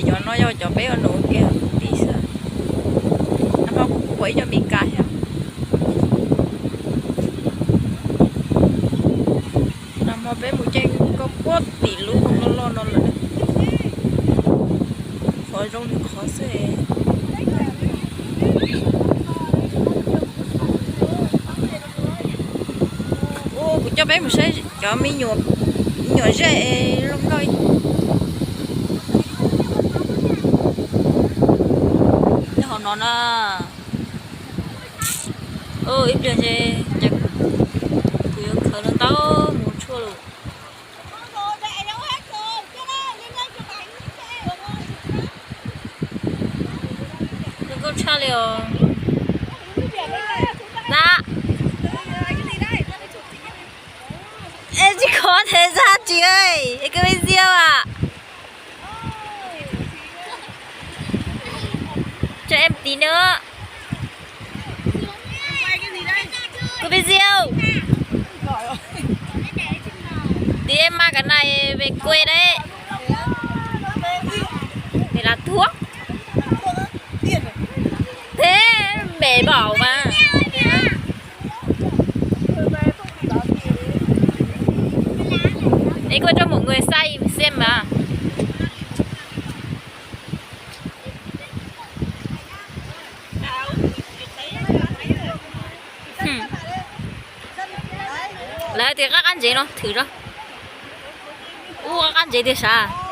Cov no yog cov peb ua num ua ke hauv ti xwb. Nag hmo kuv kuj pom ib co Meskas thiab. Nag hmo peb mus caij nkoj puag tim lub hoos loj loj no lawm. Qhov zoo li qhov xwb. Ua kuv coj peb mus saib cov me nyuam zej es zoo nkauj. Nyob hauv no na. Ib pliag ces kuv yuav khaws lub taub mus tshuaj lawm. Zoo nkauj tshaj li os. Dab. Es tsis khov tes zaj tsis, es koj me ziau a. Cho em tí nữa. Cô Bê Diêu. Tí em mang cái này về quê đấy. Để làm thuốc. Thế mẹ bảo mà. Ê, cô cho mọi người xem mà. Lawv tias qab qab ntsev no thwm zog. Ub, qab qab ntsev tiag sav.